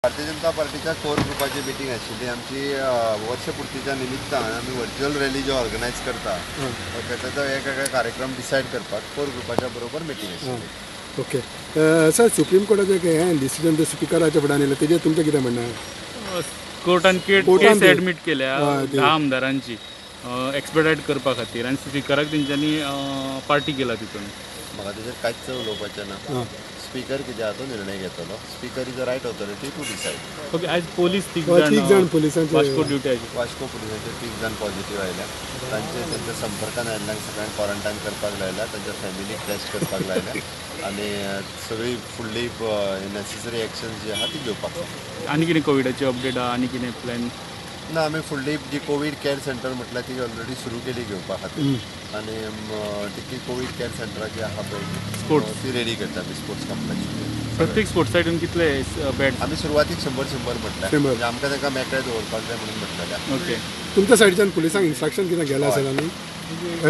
भारतीय जनता पार्टीच्या कोर ग्रुपाची मिटींग आशिल्ली आमची. वर्षपूर्तीच्या निमित्तान आमी व्हर्च्युअल रॅली ज्यो ऑर्गनायज करता, ओके, ताचो वेगवेगळे कार्यक्रम डिसायड करपाक कोर ग्रुपाच्या बरोबर मिटींग आशिल्ली. ओके सर, सुप्रीम कोर्टाचें हें डिसिजन ते स्पिकराच्या फुड्यान येयलें, तेजेर तुमचें कितें म्हणणें आहा? कोर्टान कोर्टान केस एडमीट केल्या 10 आमदारांची एक्सपेडायट करपा खातीर आनी स्पिकराक तेंच्यांनी पार्टी केला तितून. म्हाका तेजेर कांयच उलोवपाचें ना. स्पीकर कितें आहा तो निर्णय घेतलो. Speaker is a right authority to decide. Okay, आयज पोलीस तीग तीग जाण पोलिसांचे वास्को ड्युटी आशिल्ली. वास्को पुलिसांचे तीग जाण पॉझिटिव्ह आयल्या. तांचे तांच्या संपर्कान आयिल्ल्यांक सगळ्यांक क्वॉरंटायन करपाक लायल्या, तांच्या फॅमिलीक टेस्ट करपाक लायल्या आनी सगळी फुडली नॅसेसरी एक्शन जी आहा ती घेवपाक जाय. आनी कितें कोविडाची अपडेट आहा आनी कितें प्लॅन? ना, आमी फुडली जी कोवीड कॅर सेंटर म्हटल्यार ती ऑलरेडी सुरू केली घेवपा खातीर आनी ती कोवीड कॅर सेंटरां जी आहा पळय Sports. ती रेडी करता आमी स्पोर्ट्स कॉम्प्लेक्स. प्रत्येक स्पोर्ट्स सायडून कितले बेड? आमी सुरवातीक 100 100 म्हटल्यार, 100. म्हणजे आमकां तांकां मेकळे दवरपाक जाय म्हणून म्हटलेलें. ओके. तुमच्या सायडच्यान पुलिसांक इन्स्ट्रक्शन कितें गेलें आसत आनी